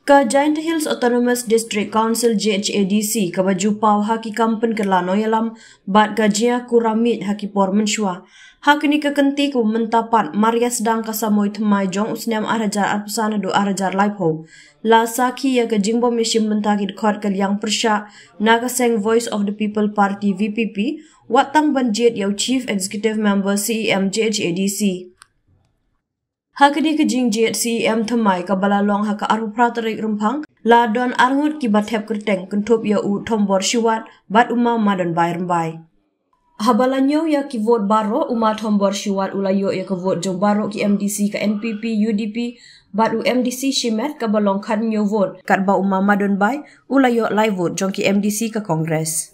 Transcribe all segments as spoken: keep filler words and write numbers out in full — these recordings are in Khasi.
Ka Jaintia Hills Autonomous District Council, J H A D C, kaba ju paw ha ki kam pynkylla nongïalam bad ka jingïakura miej ha ki por mynshuwa. Ha kane ka kynti kaba mynta pat, mar ïa sdang ka samoi thymmai jong u snem ar hajar arphew san haduh ar hajar laiphew, la sakhi ïa ka jingbym ïashim bynta ki dkhot ka liang pyrshah na ka seng Voice of the People Party, V P P, wat tang ban jied ïa u Chief Executive Member, C E M, J H A D C. Ha kane ka jingjied C E M thymmai kaba la long ha ka arphew phra tarik Rymphang, la don arngut kiba thep kyrteng kynthup ïa u Thombor Shiwat bad u Ma Madonbai Rymbai. Haba la ñiew ïa ki vote baroh, u Ma Thombor Shiwat u la ïoh ïa ka vote jong baroh ki M D C ka N P P U D P bad u M D C shimet kaba long khathynñiew vote, katba u Ma Madonbai u la ïoh lai vote jong ki M D C ka Congress.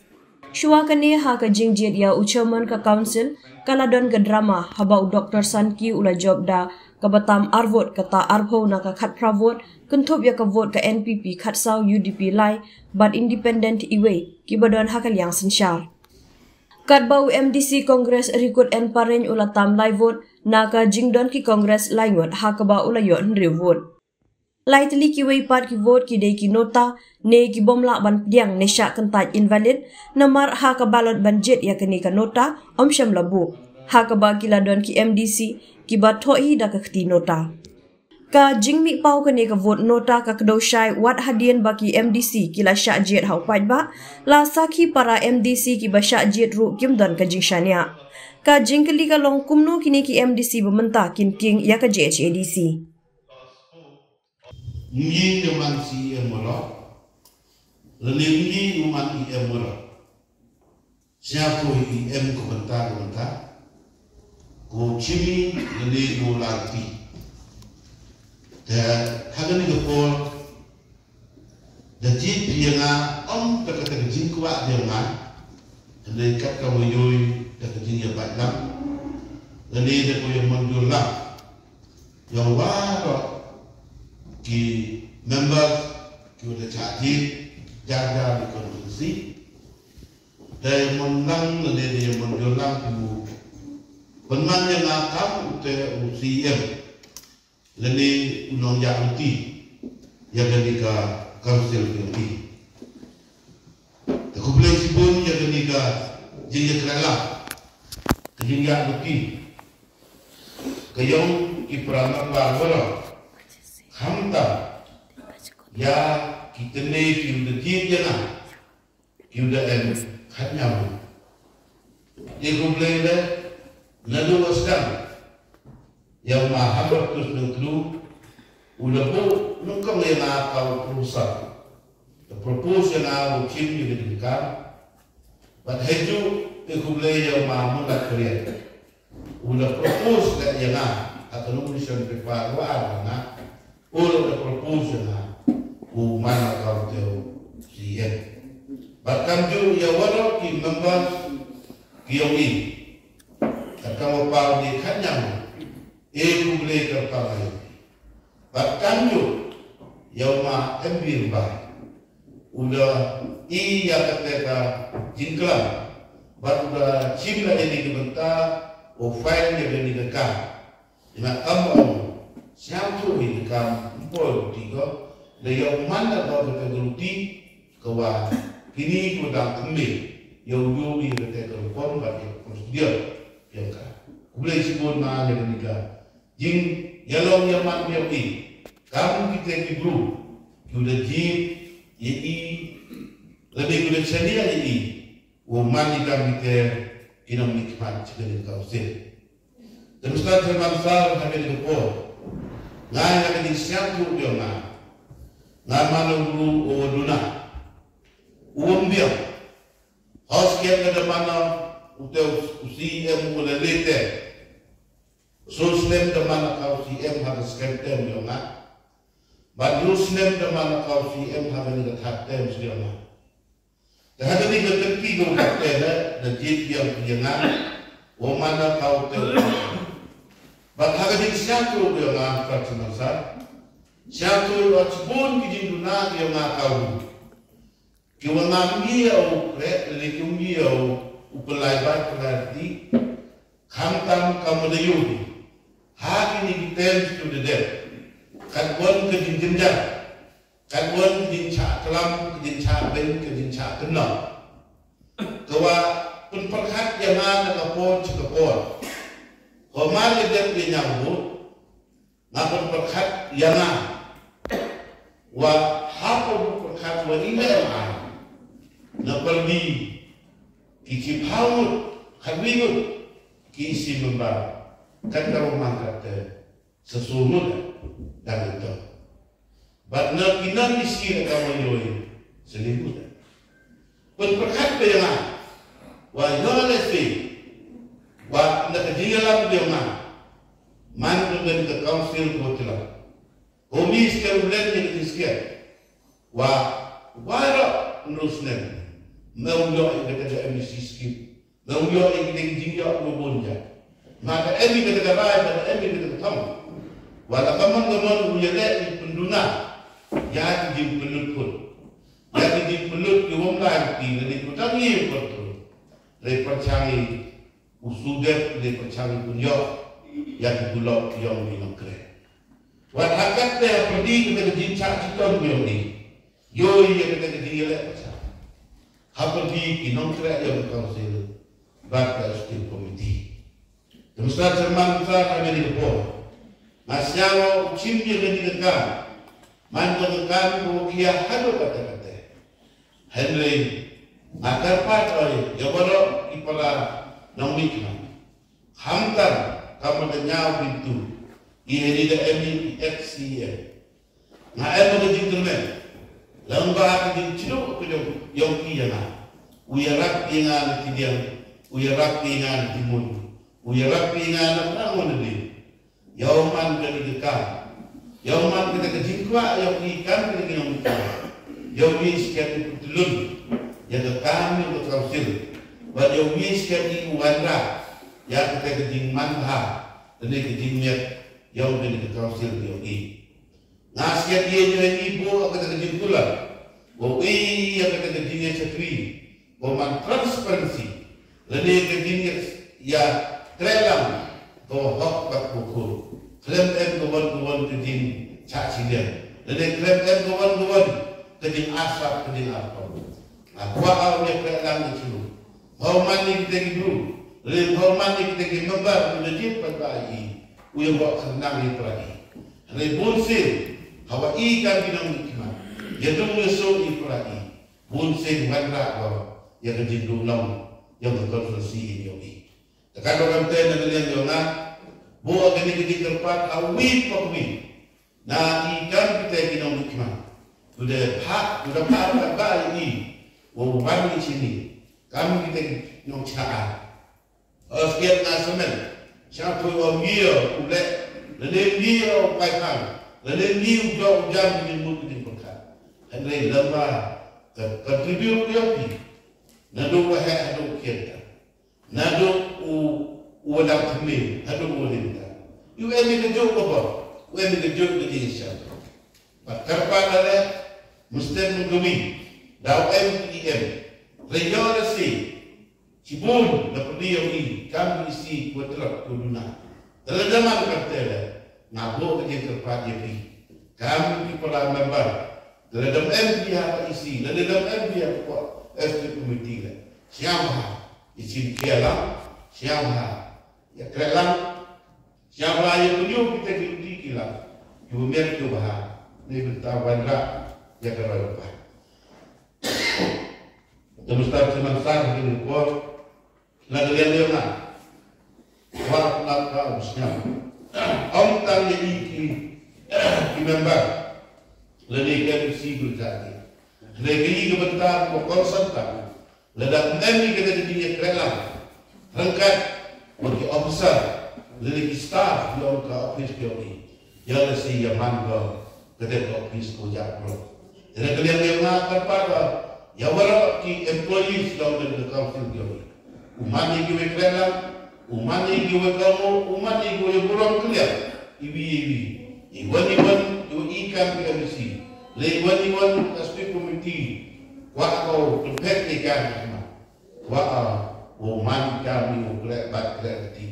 Shuwa kane, ha ka jingjied ïa u chairman ka council, ka la don ka drama haba u Doctor Sanki u la jop da kaba tam ar vote, kata arphew na ka khatphra vote, kynthup ïa ka vote ka N P P khatsaw, U D P lai bad independent iwei, kiba don ha ka liang synshar. Katba u M D C Congress Rikut N Pareñ u la tam lai vote na ka jingdon ki Congress lai ngut, ha kaba u la ïoh hynriew vote. Lai tylli kiwei pat ki vote ki dei ki nota ne ki bym lah ban pdiang ne shah kyntait, invalid, namar ha ka ballot ban jied ïa kane ka nota ym shym la buh, ha kaba ki la don ki M D C kiba thoh hi da ka kti nota. Ka jingmih paw kane ka vote nota ka kdew shai wat hadien ba ki M D C ki la shah jied ha u paidbah, la sakhi para M D C kiba shah jied ruh kim don ka jingshaniah. Ka jingkylli ka long kumno kine ki M D C ba mynta kin kieng ïa ka J H A D C. Ngi ngi man C E M wala, lane ngi ngi man E M wala. Siapa E M ko bynta ko bynta, ko chimi lane ko lati. Te ha kane ka por, da jied ïa nga, ym da kata ka jingkwah ïa nga, lane kat ka wa ïoh da ka jingïabait lang, lane da ko ïamynjur lang. Ïa waroh ki members ki wa da shah jied, jar jar ki constituency, da ïamon lang lane da ïamon jur lang ki u pynman ïa nga kam u te u C E M lane u nongïaid luti ïa kane ka council ki. Te khublei shibun ïa kane ka jingïakren lang, ka jingïaid luti ka ïong ki para member waroh, khamtam ïa ki tnat ki u da jied ïa nga, ki u da em khatñiaw. Te khublei leh, naduh wa sdang ïa u Ma Hambertus Nongtlu u la buh nyngkong ïa nga ka u proposal, u propose ïa nga u chim ïa kane ka kam. Bad hynriew, te khublei ïa u Ma Murad Kariat, u la propose leh ïa nga ha ka nomination paper wa ar nga, u la propose ïa nga u man la ka u te u C E M. Bad kamjooh ïa waroh ki members ki ïong i, ka kam wa paw ni khatñiaw, e khublei ka paw ïa i. Bad kamjooh ïa u Ma M B Rymbai, u da i ïa kata ka jingklam bad u da chim la ïa kane ka bynta, u file ïa kane ka kam. Ïa nga kam ong, sngewthuh ïa ka kam, ym poi luti ko, da ïa u man da ka kata ka luti, ka wa kine ko dang kynmaw ïa u ïoh ïa kata ka rukom bad ïa ka procedure ïa ka. Khublei shibun Ma ïa kane ka jingïalong ïaman ïa phi. Kam kita ki bru ki u da jied ïa i, lane ki u da shaniah ïa i, u man ïa kam kita ki nongmihkhmat sha kane ka council. Te Mister Chairman Sir, ha kane ka por, nga ïa kane ka sngewthuh ïa nga, nga man u bru u duna, u ym biang. Hynrei ka da man u te u C E M u la leh te. Shu snem da man ka u C E M ha ka second term ïa nga. Bad hynriew snem da man ka u C E M ha kane ka third term ïa nga. Te ha kane ka kynti ka u third term da jied biang ïa nga, u man ka u te. Bad ha ka jingsngewthuh ïa nga, Mister Chairman Sir, sngewthuh ïa nga shibun ki jingduna ïa nga ka u. Ki wa ngam ïoh u khreh, lane ki wa ngam ïoh u pynlait bad pynlait ti. Khamtam kam da ïoh. Ha kine ki term ki u da dep, kat wan ka jingjynjar, Katwon ka jingshah klam, ka jingshah beiñ, ka jingshah kynnoh, ka wa pynpyrkhat ïa nga na ka por sha ka por. Ka mar ïa dep ïa nga vote, nga pynpyrkhat ïa nga wa hap u pyrkhat wa i leh ma na pyrdi ki chiphaw ngut, khatwi ngut ki isi member. Kat ka wa man kat te sa sumut dang ito. Bad na ki nang isi da ka wa yoi sa limut. Pynpyrkhat ba ïa nga wa ïa leh si wa na ka jingïalam ba ïa nga man ka ben ka council ko tila. Ko mi skem len ni ka skem wa wa ro nus nen. Me u ïoh ïa ka M E C scheme. Nga u ïoh ïa ki dei ki jingïoh ba bun ïa. Ma ka em ïa ka rai, ma ka em ïa ka thong. Wa la ka mon ka mon u ïa leh ïa pynduna ïa ki jingpynlut khun. Ïa ki jingpynlut ki wam lai ki na dei ku tang ïa pynlut. Dei pyrchang ïa u sudep, dei pyrchang ïa pynïoh ïa ki bulok ïong ïa nongkreh. Wat ha kat te ha pyrdi kata ka jingshah shitom ïong i. Ïoh ïa kata ka jingïaleh pyrshah ha pyrdi ki nongkreh ïong ka council bad ka executive committee. Te Mister Chairman, Mister Chairman, ka por nga sngewbha u chim ïa kane ka kam. Man ka kam ko khia haduh kata kata. Hynrei nga kyrpad ïa waroh ki para nongmihkhmat. Khamtam ka mada ñiaw bynta i hynrei da em i ex C E M. Nga em ka jingkyrmen lang ba ka jingchynnoh ka jong ïong ki ïa nga. U ïarap ïa nga na ki diang, u ïarap ïa nga na ki mun, u ïarap ïa nga na pnang wan na ding. Ïa u man ka dei ka kam, ïa u man ka dei ka jingkwah ïong ki kam ka dei ka ïong ki kam. Ïa u ïa sket u pytlun ïa ka kam ïong ka council. Bad ïa u ïa sket u wanrah ïa ka dei ka jingman bha ka dei ka jingmiat ïong ka dei ka council ïong ki. Nga sket ïa ïa i bu ka dei ka jingkular. Wa u ïa ka dei ka jingïa chakri. Ko man transparency lane ka jingïa treh lang ko hok bad ko khur. Khlem em ka wan ka wan ka jingshah shiliang lane khlem em ka wan ka wan ka jingasap ka jingarpam. Nga kwah ïa treh lang ka shu. Hau man ni kita ki bru lane hau man ni kita ki member ka jingpynbha i u ïa bok khnang i pra i. Hynrei bun sien hawa i kan ki nongmihkhmat ïa dum ïa so i pra i. Bun sien wanrah ba ïa ka jingduh long ïa ka controversy in ïong i. Te ka dok kam te na ka liang ïong nga bu ïa kane ka jingkyrpad ha wi pa wi na i kam kita ki nongmihkhmat. Tu da phah tu da phah ba ba i wa wan ni sini kam kita ki nongchna. Ïa sket na semen sha poi wa ngi u leh lane ngi u paikang lane ngi u jok u jam ki jingmut ki jingpyrkhat. Hynrei lem ba ka contribute ïa phi naduh wa heh haduh u khian ka naduh u u wa dang thymmai haduh u wa lim ka. U em ïa ka juk ka bor u em ïa ka juk ka jingshem. Bad kyrpad lane mesti mengkawin da u em ki em. Hynrei ïa lasi Shibun na pyrdi ïong i kam ki isi kwah trap kwah duna. Te lada man ka te le nga buh ka jingkyrpad ïa phi kam ki para member. Te lada em phi ha ka isi lada em phi ha ka executive committee le sngewbha ïa shim khia lang sngewbha ïa treh lang sngewbha ïa pynïoh kita ki luti ki lang ïa u miat ïa u bha. Ni bynta wanrah ïa ka roi u bha. Te Mister Chairman Sir ha kine ki por na ka liang ïong nga. Kwah lap ka u sñiaw. Ym tang ïa i ki, ki member lane ka M C Gujarat. Hynrei ka i ka bynta ka kongsan tang lada ym em i ka da ka jingïakren lang ryngkat bad ki officer lane ki staff ïong ka office ki ong i. Ïa lehse ïa man ka ka dei ka office ka ïa block. Te na ka liang ïa nga kyrpad ba ïa waroh ki employees ïong ka council ïong. U man ïa kiwei kren lang, u man ïa kiwei kynmaw, u man ïa kiwei burom kylliang. Iwi iwi. Iwan iwan, iwan i kam ki M C. Le iwan iwan ka steering committee. Kwah ko pynphet ïa ka ma. Kwah u man kam ïa u kren bad kren ti.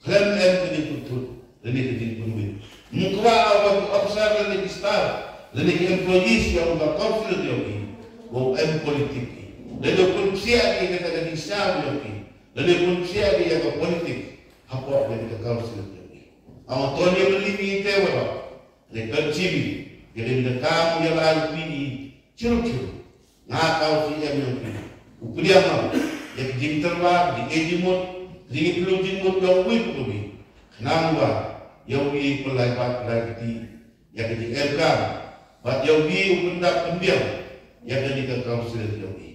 Khlem em ka jingpynthut lane ka jingpynwit. Ym kwah ba ki officer lane ki staff Lane ki employees jong ka council jong i, wow em politik i. Lane u pynpsiah ïa kata ka jingsngew jong i. Lane u pynpsiah ïa ka politik hapoh kata ka council jong i. Ong Tony Riley, te waroh, lane ka Jimmy, ïa kane ka kam ïa la ïa phi i chirup chirup. Nga ka u C M jong phi, u pdiang ïa ka jingtyrwa, jingeh jingmut, jingeh pynlut jingmut jong uwei pa uwei. Khnang ba ïa uwei u pynlait bad pynlait kti ïa ka jingem kam, bad ïa uwei u pyndap pynbiang ïa kane ka council jong i.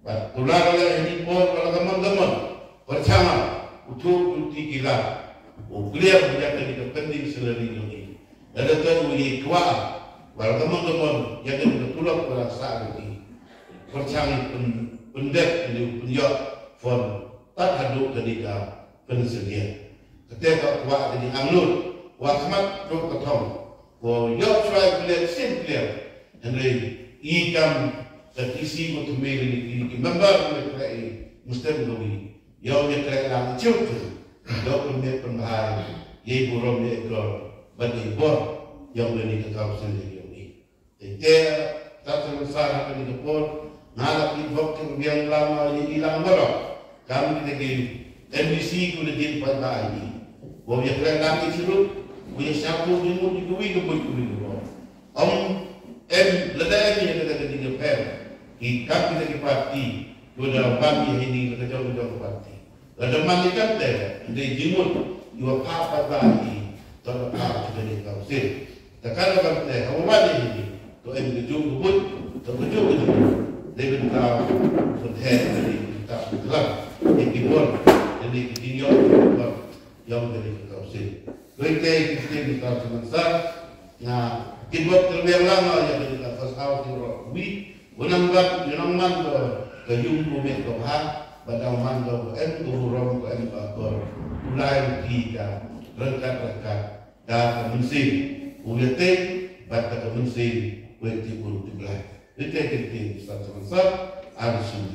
Bad kular ïa kane por ba la ka mon ka mon, pyrshang u thuh u ti ki la, u clear ïa kane ka pending salary jong i. Lada ka u ïa kwah ba la ka mon ka mon ïa kane ka tulop ba la sah jong i, pyrshang pyn, pyndep, kane u pynïoh fund tad haduh kane ka financial year. Kata ka kwah ka jingangnud, kwah khmat ruh ka thong. Ko ïoh shuwa clear, sien clear. Hynrei i kam ka T C ko thymmai lane ki, ki member ne khlem i, mesti ko wi. Ïoh ne khlem lang i chiw tu. Ïoh pynmih pynbha ïa i burom ïa i klor bad ïa i bor ïa u lane ka council ïa i. Te te, ta te sa ha kane ka por, nga la ki bok ki biang lang, nga ïa i lang baroh. Kam kita ki M D C ko la jin paidbah ïa i. Ko ïa khlem lang i chirup, ko ïa sngewthuh jingmut ïa kiwei ki buit kiwei ki bor. Ym em, lada em ïa kata ka jingïapher, ki kam kita ki parti, ko da ban ïa ini la ka jong ka jong ka parti. Lada man ïa kata, hynrei jingmut ïa u phah paidbah ïa i, to la phah sha kane ka council. Te kata kata, haba wan ïa ini, to em ka jong ka buit, to ka jong ka jong. Dei ban tau ban heh, dei ban tau ban tlang ïa ki bor, ïa ki jingïoh, ki bor jong kane ka council. Dei te ki ktien mynta sha Mansar, nga kynbok kyrwiang lang ïa kane ka First House Europe Week. U nang bad, u nang man ka, ka ïung ka miet ka bha, bad u man ka, ka em ka burom, ka em ka akor. U lai u ki ka ryngkat ryngkat da ka mynsiem u ïatei bad da ka mynsiem u ïatei bun u tip Blai. Dei te ki ktien sha Mansar, ar sum.